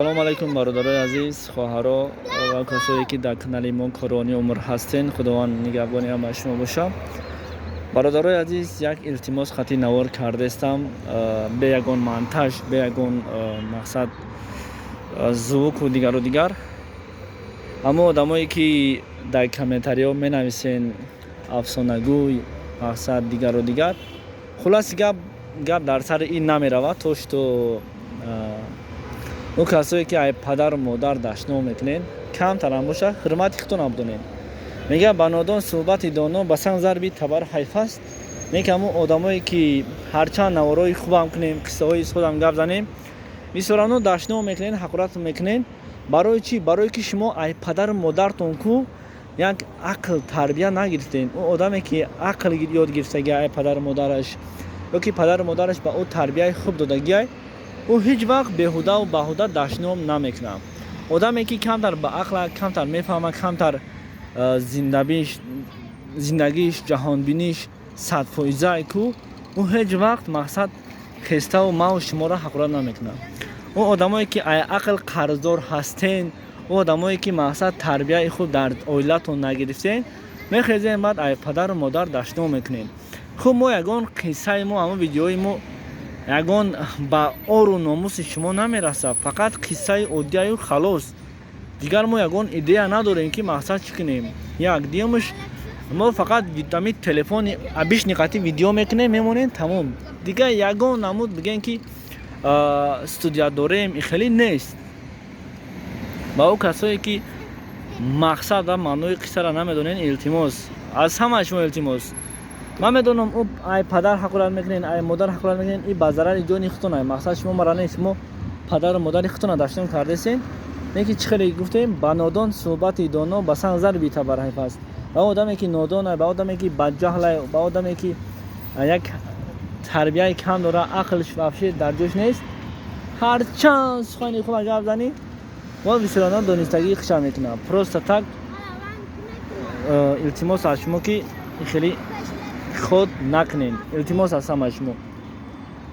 Салому алайкум, бародарои азиз, хоҳаро ва касое, ки дар канали мо Корони умр ҳастен. Худованд нигаҳбони ҳамаи шумо боша. Бародарои азиз, як илтимос хати навор кардестам, бе ягон монтаж, бе ягон мақсад, звуку дигару дигар. Аммо одамое, ки дар комментариҳо менависен афсонагӯй, мақсад, дигару дигар, хулоси гап, гап дар сари ин намеравад. То что ӯ касое, ки ай падару модар дашном мекунед, камтарам боша, ҳурмати худтонам бидонед. Мегӯяд: ба нодон суҳбати доно ба санг зарби табар ҳайф аст. Не ки ҳамун одамое, ки ҳарчанд наворҳои хубам кунем, қиссаҳои худам гап занем, бисёрано дашном мекунед, ҳақорат мекунед. Барои чӣ? Барое ки шумо ай падару модартон ку як ақл тарбия нагирифтем. Ӯ одаме, ки ақл ёд гирифтагия ай падару модараш ё ки падару модараш ба ӯ тарбияи хуб додагиай, ӯ ҳеҷ вақт беҳудаву баҳуда дашном намекунад. Одаме, ки камтар ба ақла, камтар мефаҳмад, камтар зиндагиш, ҷаҳонбиниш 100-фоизае ку, ӯ ҳеҷ вақт, мақсад, хеставу маву шуморо ҳақорат намекунад. Ӯ одамое, ки ай ақл қарздор ҳастен, ӯ одамое, ки, мақсад, тарбияи хуб дар оилатон нагирифтен, мехезем, баъд ай падару модар дашном мекунем. Хуб, мо ягон қиссаи мо, ҳамон видеои мо ягон ба ору номуси шумо намерасад, фақат қиссаи оддияю халос. Дигар мо ягон идея надорем, ки, мақсад, чӣ кунем. Як дуюмаш, мо фақат ами телефони обычный қати видео мекунем, мемонем, тамом. Дигар ягон намуд бигем, ки студия дорем, и хеле нест. Ба ӯ касое, ки мақсад ва маънои қиссаро намедонед, илтимос, аз ҳамаи шумо илтимос. Ман медонам, ӯ ай падар ҳақорат мекунед, ай модар ҳақорат мекунед, и ба зарари ҷони худтон ай. Мақсад, шумо мара не, шумо падару модари худтонро дашном кардесен. Не ки чӣ хеле гуфтем: ба нодон суҳбати доно ба санг зарби табар ҳайф аст. Ба одаме, ки нодон, ба одаме, ки бадҷаҳлай, ба одаме, ки як тарбияи кам дора, ақлш вообще дар ҷош нест, ҳарчанд сухани хуба гап занӣ, мо бисёрона донистагии хуша мекунам. Просто так илтимос аз шумо, ки хеле худ накунед. Илтимос аз ҳамаи шумо,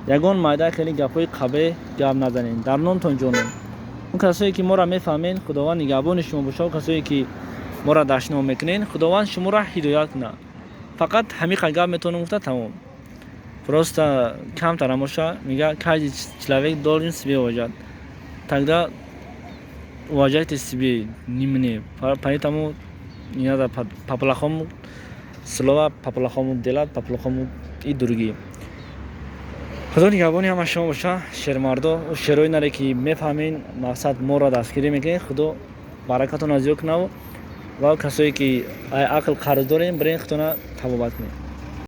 ягон майда хеле гапҳои қабеҳ гап назанед. Дар номтон ҷонем. Он касое, ки моро мефаҳмед, Худованд нигаҳбони шумо боша. Он касое, ки моро дашном мекунед, Худованд шуморо ҳидоят кунад. Фақат ҳамиқа гап метавонам гуфта, тамом. Просто камтара боша, мега: каждый человек должен себе уважать, тогда уважайте себе, не мне. Поэтому не надо по-плохому слова, по-плохому делать, по-плохому и другие. Худо нигаҳбони ҳама шумо боша. Шермардо, шерои наре, ки мефаҳмен, мақсад, моро дастгирӣ мекунед, Худо баракатонро зиёд кунаву ва касое, ки ай ақл қарз дорем, бирен, худтона табобат кунед.